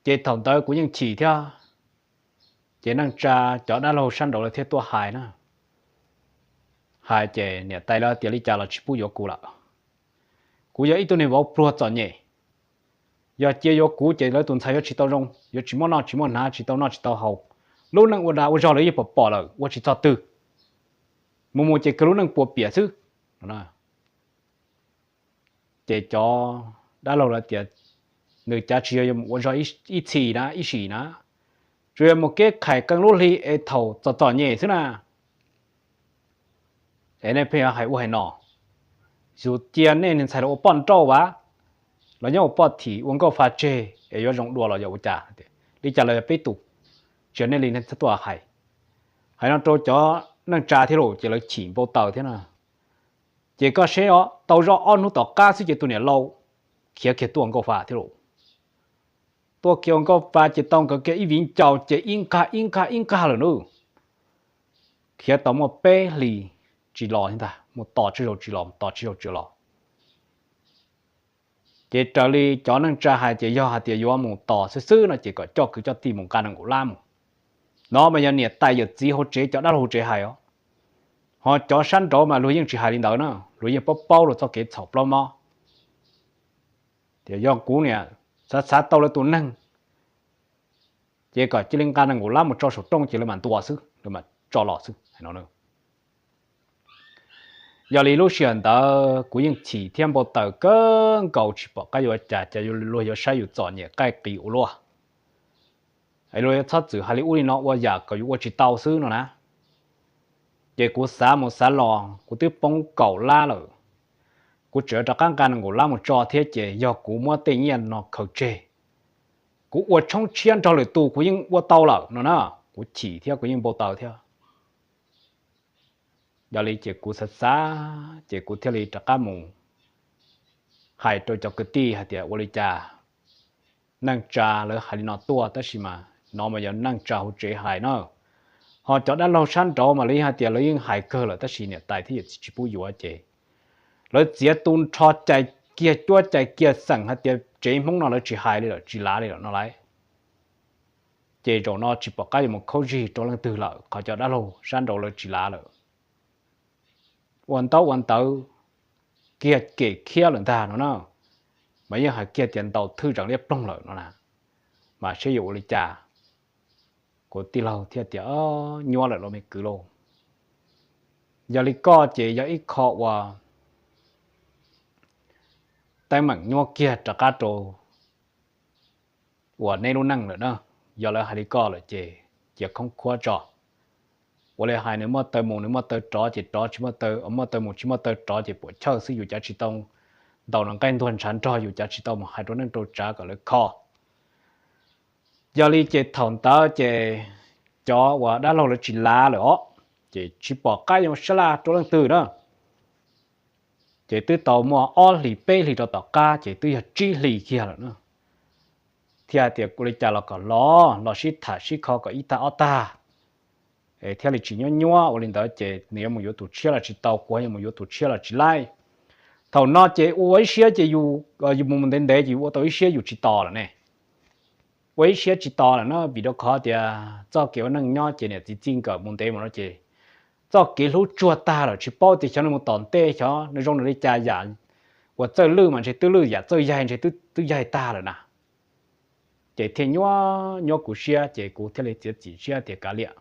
Ces thaum ntawd kuv yeej chim thiab. Ces neej tsa cov dab laug sab nraud lawv thiaj tuaj hais na. Hais ces niam tais lawv tias li cas los tsis pub yuav kuv lawm. Kuv yog ib tug niag vauv pluag txom nyem, yog cia yuav kuv ces lawv tus ntxhais yuav tsis tau zoo, yuav tsis muaj noj tsis muaj hnav, tsis tau noj tsis tau haus. Lub neej ua dag ua zog lawv yeej pom pom lawm, ua tsis txog twg. Mus mus ces kawg lub neej puas piam xwb. Ces cov dab laug lawv tias nws cav tsis yog yuav mus ua zog ib txhis na ib sim na, tsuas yog mus keb khais qee lub hli es thaum txom txom nyem xwb na. Es nej pheej yuav hais ua hais no, yus cia nej niag ntxhais los ua poj nrauj vas, los nyob ua poj thim ua nkauj fa tseg es yuav zoo dua los yog ua cas? Li cas los yog peb tus, tsis yog nej li nej txhob tuaj hais. Hais no rau cov neej tsa thiab lauj, ces lawv chim npau taws thiab na. Ces koj seb os, tau zoj ob hnub tom qab xwb ces tus niam laus khiav kiag tuaj ua nkauj fa thiab lauj. Tuaj kiag ua nkauj fa ces tau nkawd kiag ib viv ncaus ces ib nqag ib nqag ib nqag lawm nawb. Khiav tau muaj peb hlis tsis los thiab ntag, mus tos tsawg zaus tsis los, mus tos tsawg zaus tsis los. Ces raws li cov neej tsa hais ces yog hais tias yuav mus tos xwb xwb no ces kom coj kwv coj tij mus nqa nees nkaum lab mus. No mas yog niam tais yawm txiv hauv tsev cov dab laug hauv tsev hais os. Ho cov sab nraud mas luag yeej tsis hais li ntawd na, luag yeej paub paub luag txoj kev txhaum plaub mob. Tias yog kuv niam xav xav tau lawv tus neeg, ces kom cia li nqa nees nkaum lab mus tso saum rooj ces lawv mam ntua xwb, lawv mam tso los xwb no. Yog li lub sij hawm ntawd kuv yeej chim thiab npau taws kawg nkaus tsis pom qab yuav ua cas, cas luag yuav saib yus txom nyem qaij qis ua luaj, es luag yuav txhob txwm hais li ub li no ua yam kom yus ua tsis tau xwb no na. Ces kuv xav mus xav los kuv twb poob kaum lab lawm, kuv tseem rov qab nqa nees nkaum lab mus tso thiab ces yog kuv muab tej nyiaj no khaws tseg, kuv ua tshoob tshiab nrog lwm tus kuv yeej ua tau lawm no na. Kuv chim thiab kuv yeej npau taws thiab. Yog li ces kuv xav xav ces kuv thiaj li rov qab mus hais rau cov kwv tij hais tias ua li cas neej tsa lawv hais li no tuaj, tab sis mas no mas yog neej tsa hauv tsev hais na. Ho cov dab laug sab nraud mas lawv yeej hais tias lawv yeej hais kawg lawm tab sis niam tais thiab yawm txiv tsis pub yuav ces lawv txiav tu nrho cais kiag cuab cais kiag xeem hais tias tsev Hmoob no lawv tsis hais li lawm tsis lav li lawm no lauj. Ces zaum no tsis pom qab yuav mus khaub zig rau leej twg lawm, qhov cov dab laug sab nraud lawv tsis lav lawm. Ua ntaub ua ntawv kiag kem khiab lawm ntag no na. Nws yeej hais kiag tias ntaus thwj zeem liab ploog lawm no na, mas seb yuav ua li cas. Kuv tij laug thiaj tias, Nyuaj lawm los me kwv lauj. Yog li koj ces yog ib qho uas teeb meem nyuaj kiag rov qab rau uas neb lub neej lawm na. Yog lawv hais li koj lawm ces cia khoob khuab tso. Ua li hais nws muaj taw mus nws muaj taw rov ces rov, tsis muaj taw, muaj taw mus tsis muaj taw rov ces puam chawj xwb, yus cav tsis tau ntaus nws nqaij ntuag ntshav nrog, yus cav tsis tau mus hais rau neej rau tsav kom lawv kho. Yog li ces thaum ntawd ces cov uas dab laug lawv tsis lav lawm os, ces tsis pom qab yuav sab laj rau leej twg na. Ces twb tau muaj ob hlis peb hlis rau tom qab ces twb yog tsib hlis kiag lawm na. Thiaj tias ua li cas los kom los los sib tham sib kho kom ib tag ob tag, es thiaj li tsis nyuab nyuab. Ua li ntawd ces nws yuav mus yuav tus tshiab los tsis tau, kuv yuav mus yuav tus tshiab los tsis laib. Thaum no ces ua ib siab ces yus, yus mus mus ntev ntev ces yus ua tau ib siab yus tsis tos lawm ne. Ua ib siab tsis tos lawm no vim rau qhov tias txoj kev ua neej nyob ces niam txiv txij nkawm mus ntev mus no ces txoj kev hlub tsuag tag lawm, tsis paub tias xyov nws mus tom ntej xyov nws zoo nws li cas, yam uas txawj lwj mas ntshe twb lwj, yam txawj yaig ntshe twb yaig tag lawm na. Ces thiaj nyuab nyuab kuv siab ces kuv thiaj li txiav txim siab tias kav liam,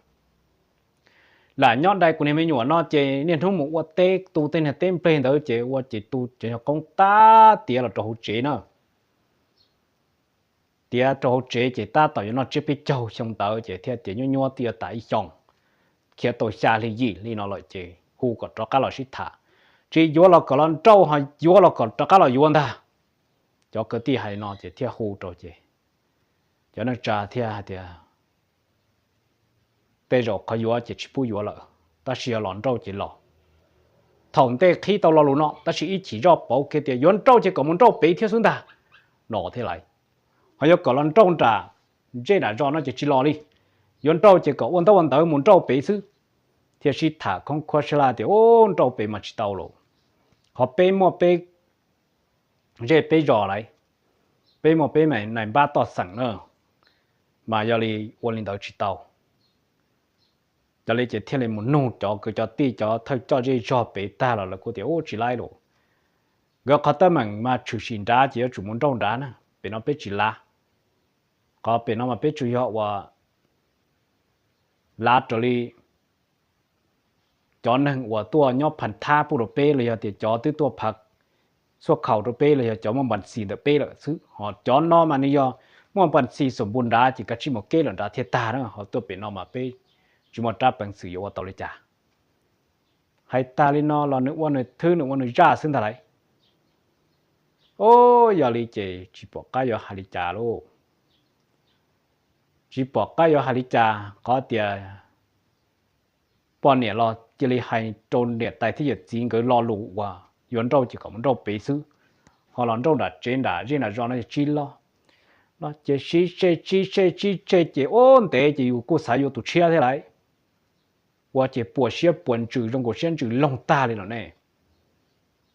lam nyob dai kuv niag me nyuam no ces niaj hnub mus ua teb tu tej niag teb nplej ntawd ces ua ces tu cov nyuag qoob tab tiav los rau hauv tsev na. Tiav rau hauv tsev ces tab tom yuav noj tsiab peb caug xyoo ntawd ces thiaj tias nyuab nyuab twb yuav tas ib xyoos, khiav tau xya hli yim hli no lawm ces hu kom rov qab los sib tham. Tsis yuav los kom los nrauj, ho yuav los kom rov qab los yuav ntag. Cov kwv tij hais li no ces thiaj hu rau ces cov neej tsa thiaj hais tias tej zaum qhov yuav ces tsis pub yuav lawm, tab sis yog los nrauj ces los. Thaum ntej qhib tau lo lus no tab sis ib chim zoj pauv kiag tias yuav nrauj ces kom mus nrauj pem thiab xwb ntag no thiaj lais. Ho yuav kom los nrauj nram ntsej nram zos no ces tsis los li, yuav nrauj ces kom ua ntaub ua ntawv mus nrauj pem xwb. Thiaj sib tham khoob khuab sab laj tias u, nrauj pem mas tsis tau lawm, qhov peb muaj peb zej peb zos lawm, peb muaj peb nais npab toj xeem na, mas yog li ua li ntawd tsis tau. Yog li ces thiaj li mus nug cov kwv cov tij cov thawj coj zej zog pem tag los lawv kuj tias u, tsis laib lawm, nkawd qhov teeb meem mas tshwm sim nrad ces yuav tsum mus nrauj nrad na, pem no peb tsis lav. Qhov pem no mas peb tsuas yog ua lav raws li cov neeg uas tuaj nyob phav thab pub rau peb los yog tias cov twb tuaj phav xuaj khaus rau peb los yog cov muaj npas xis ntawm peb lawm xwb, ho cov no mas nws yog muaj npas xis xum npu nrad ces kav tsij mus keb lawm nrad thiaj tag na, ho tuaj pem no mas peb tsis muaj rab peev xwm yuav ua tau li cas. Hais tag li no los nws ua nws thwb nws ua nws zaj xwb ntag lauj. O, yog li ces tsis pom qab yuav hais li cas lauj. Tsis pom qab yuav hais li cas, qhov tias poj niam los cia li hais rau niam tais thiab yawm txiv nkawd lo lus uas yuav nrauj ces kom mus nrauj pem xwb, ho los nrauj nram tsev nram zej nram zos no ces tsis loj. Los ces sib tseg sib tseg sib tseg ces ua ntev ces yus kuj xav yuav tus tshiab thiab lauj. Ua ces puas siab puas ntsws zoo nkaus siab ntsws loog tag li los ne.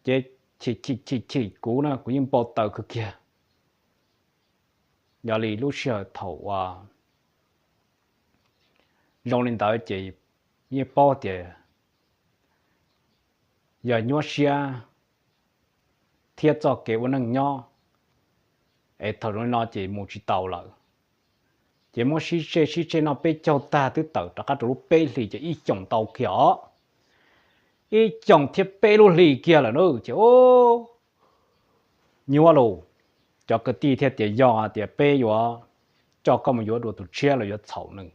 Ces chim chim chim chim kuv na kuv yeej npau taws kawg kiag. Yog li lub sij hawm thaum uas zoo li ntawd ces yeej paub tias yog nyuaj siab thiab txoj kev ua neej nyob es thaum zoo li no ces mus tsis tau lawm. Ces muab sib tseg sib tseg noj peb caug tag twb tawm rov qab rau lub peb hlis ces ib xyoos tau kiag os. Ib xyoos thiab peb lub hlis kiag lawm na ces nyuaj lauj. Cov kwv tij thiaj tias yog tias peb yuav coj koj mus yuav dua tus tshiab los yuav txhaum nws,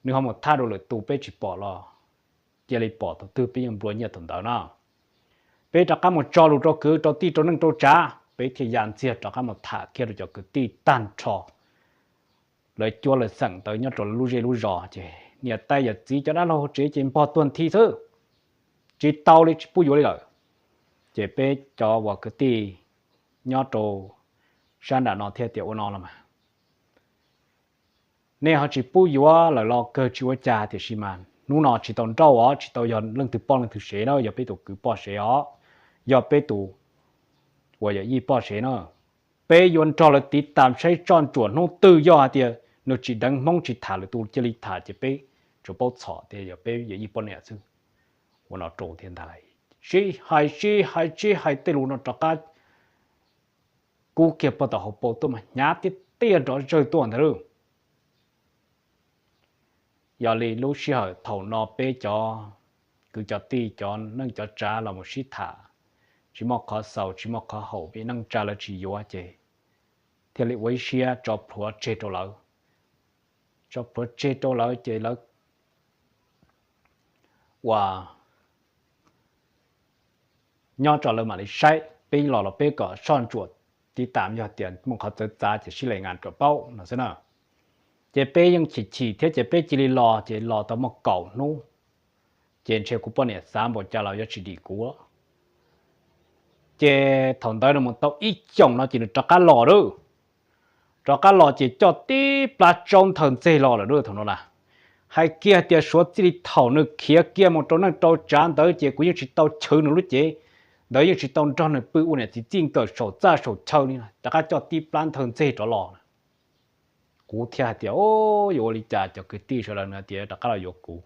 nws ho mus thab dua lwm tus peb tsis pom los cia li pom thaum twg peb yeej nplua nyiaj thaum ntawd na. Peb rov qab mus tso lus rau kwv rau tij rau neej rau tsav peb thiaj ya ntxiag rov qab mus tham kiag rau cov kwv tij tag nrho lawv cuab lawv xeem ntawd nyob rau lub zej lub zos ces niam tais yawm txiv cov dab laug hauv tsev ces npog tuag nthi xwb, tsis tau li tsis pub yuav li lawm. Ces peb cov uas kwv tij nyob rau sab nram no thiaj tias ua no los mas nej ho tsis pub yuav lawm los kawg tsis ua cas, tiam sis mas hnub no tsis tau nrauj os, tsis tau yog leej twg poj leej twg sev na, yog peb tus kwv poj sev os, yog peb tus uas yawm yij poj sev na. Peb yuav nrog lawv tiv tam saib tso ntsuam hnub twg yog hais tias nws tsis deev hmoob tsis tham lwm tus cia li tham ces peb tsuas paub txhom tias yog peb yawm yij poj niam xwb. Ua no rau thiab ntag lauj. Sib hais sib hais sib hais tej lus no rov qab kub kiag pog tom hauv paus tuaj mas hnyav tiag tiag nrov zawg tuaj ntag lauj. Yog li lub sij hawm thaum no peb cov kwv cov tij cov neej cov tsav los mus sib tham, tsis muaj qhov xaus tsis muaj qhov haum vim neej tsa lawv tsis yuav ces thiaj li ua ib siab tso plhuav tseg rau lawv. Tso plhuav tseg rau lawv ces lawv ua nyob tso lawv mam li saib peb los los peb kom soj ntsuam tiv tam yog tias muaj qhov txawv txav ces sib le ngas kom paub no xwb na. Ces peb yeej chim chim thiab ces peb cia li los ces los tau muaj kaum hnub ces ntshe kuv poj niam xav npaum cas los yuav tsis dim kuv. Ces thaum ntawd nws mus tau ib xyoos no ces nws rov qab los lawm. Rov qab los ces coj tib plab tsaub nthawj ntxeg los lawm lub thaum no na. Hais kiag tias suav txij li thaum nws khiav kiag mus rau neej rau tsav ntawd ces kuv yeej tsis tau chwv nws lub cev, ntawd yeej tsis tau nrog nws pw ua niam txiv txij nkawm saum txaj saum chaw li, rov qab coj tib plab nthawj ntxeg rov los. Kuv thiaj hais tias, o, yuav ua li cas cov kwv tij sawv daws nws tias rov qab los yuav kuv.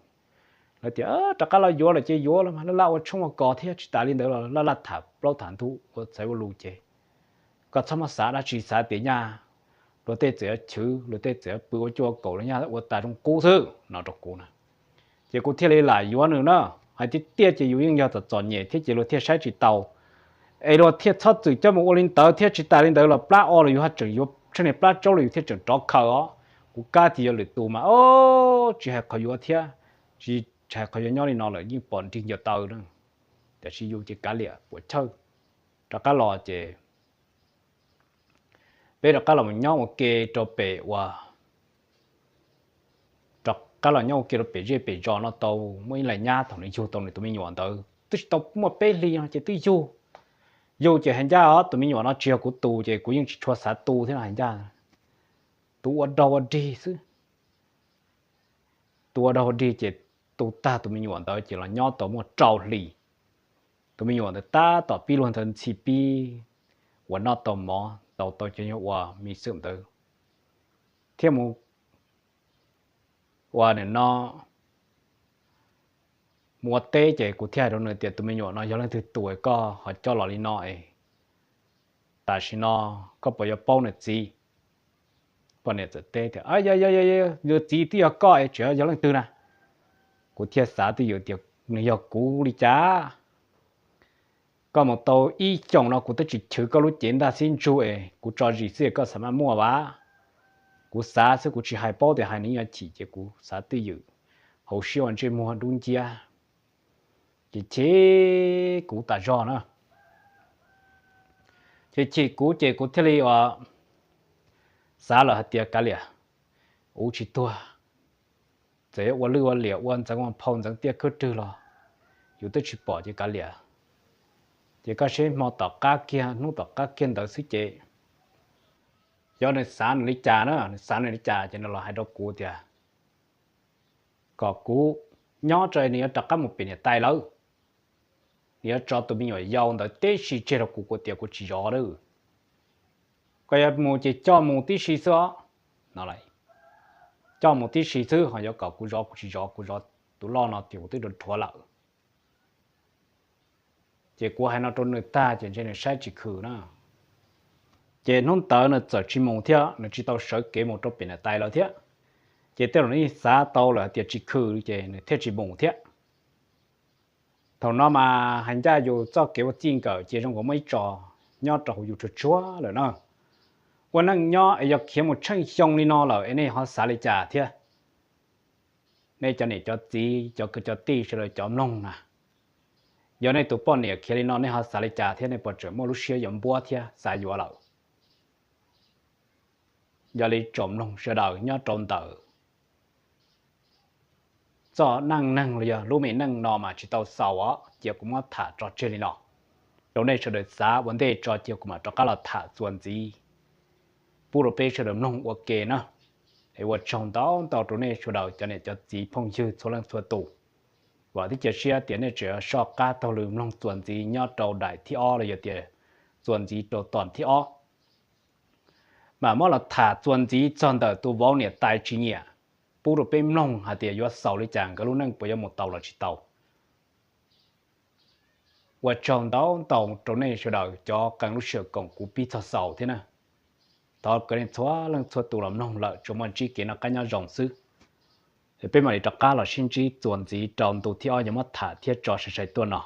Lawv tias rov qab los yuav lawm ces yuav los mas laj laj ua tshoob ua kos thiab tsis tas li ntawd los laj laj tham plaub tham ntug ua txhais ua lus ces koj txhob muab xav dab tsi, xav tias nyaj luag tej txawm yuav chwv luag tej txawm yuav pw ua cuaj ua kaum los nyaj ua tas zoo qub xwb no rau kuv na. Ces kuv thiaj li lam yuav nws na. Hais tiag tiag ces yus yeej yog txom txom nyem thiab ces luag thiaj saib tsis taus es luag thiaj txhob txwm coj mus ua li ntawd thiab tsis tas li ntawd los plab o los yus ho tseem yuav tsheej niag plab tsaub los yus thiaj tseem rov khaws os. Kuv kab tias yuav lwm tus mas o, tsis hais qhov yuav thiab, tsis hais qhov yuav nyob li no lawm yeej pom nrig ncaws taw na. Tiam sis yus ces kav liam puas chawj. Rov qab los ces peb rov qab los nyob ua ke rau pem ua rov qab los nyob ua ke rau pem zej pem zos no tau muaj ib leeg nyab thaum nws yug tau nws tus me nyuam ntawd twb tsis tau muaj peb hlis no ces twb yug. Yug ces hais ncaj os tus me nyuam no tsis yog kuv tus ces kuv yeej tsis tshua xav tu thiab no hais ncaj. Tus ua dog ua dig xwb. Tus ua dog ua dig ces tu tag tus me nyuam ntawd ces los nyob tau muaj rau hlis. Tus me nyuam ntawd tab tom pib luag ntawd ntxhi pib uas noj tau mov tau tau cov nyuag uas me xwm ntawd thiab mus ua nim no mus ua teb ces kuv thiaj hais rau nws tias tus me nyuam no yog leej twg tus koj ho coj los li no es tam sim no koj puas yuav paub nws txiv? Poj niam txawm teb tias yog yog yog yog txiv twb yog koj es tseem yog leej twg na? Kuv thiaj xav twj ywm tias nws yog kuv li cas. Koj mus tau ib xyoos no kuv twb tsis chwv koj lub cev ntaj xib ntsug es kuv tso zis xwb koj xav maj muaj vas. Kuv xav xwb kuv tsis hais paub tias hais nws yuav chim ces kuv xav twj ywm hauv siab ua ntsej muag dub nciab. Ces chim kuv tas zog na. Ces chim kuv ces kuv thiaj li ua xav lawm hais tias kav liam, ua tsis tuag, txawm yuav ua lwj ua liam ua ntxeev ua phau ntxeev tiaj khwb rwg los yus twb tsis pom ces kav liam. Ces koj seb hmo tom qab kiag hnub tom qab kiag ntawd xwb ces xyov nws xav nws li cas na, nws xav nws li cas ces nws los hais rau kuv tias kom kuv nyob tso nws yuav rov qab mus pem niam tais lawm, nws yuav tso tus me nyuam yau ntawd tib si tseg rau kuv, kuv tias kuv tsis zov lawm. Koj yuav mus ces coj mus tib si xwb os no. Coj mus tib si xwb ho yuav kom kuv zov kuv tsis zov, kuv zov tus loj no tias kuv twb rhuav lawm. Ces kuv hais no rau nws tag ces ntshe nws saib tsis khwm na. Ces hnub ntawd nws txawm tsis mus thiab, nws tsis tau sawv kev mus rau pem niam tais lawm thiab. Ces tej zaum nws yeej xav tau lawm hais tias tsis khwm ces nws thiaj tsis mus thiab. Thaum no mas hais ncaj yus txoj kev ua txij nkawm ces zoo nkaus muaj ib tsos nyob rau hauv yus tsuag tsuag lawm na. Ua neej nyob es yog khiav mus tsheej xyoo li no lawm es nej ho xav li cas thiab? Nej cov niam cov txiv cov kwv cov tij sawv daws cov mloog na, yog nej tus poj niam khiav li no nej ho xav li cas thiab? Nej puas tseem muaj lub siab yuav npuab thiab xav yuav lawm? Yog li tsoom mloog sawv daws nyob rau ntawm txoj neej neeg los yog lub me neej no mas tsis tau xaus os, cia kuv muab tham tso tseg li no rau nej sawv daws xav ua ntej tso cia kuv mam rov qab los tham txuas ntxiv pub rau peb sawv daws mloog ua ke na. Es ua tsaug ntau ntau rau nej sawv daws cov niam cov txiv phooj ywg txhua leej txhua tus. Vam thiab cia siab tias nej tseem soj qab taug lw mloog txuas ntxiv nyob rau daim thib ob los yog tias txuas ntxiv rau tom thib ob. Mam muab los tham txuas ntxiv txog ntawm tus vauv niam tais tsis nyiam, pub rau peb mloog hais tias yuav xaus li cas, nkawd lub neej puas yuav mus tau los tsis tau. Ua tsaug ntau ntau rau nej sawv daws cov qee lub sij hawm koom kuv pib txog xaus thiab na. Thov kom nej txhua leej txhua tus los mloog lawm tsuas muaj ntsib kev noj qab nyob zoo xwb. Peb mam li rov qab los sib ntsib txuas ntxiv rau ntu thib ob yuav muab tham thiab tso sai sai tuaj no.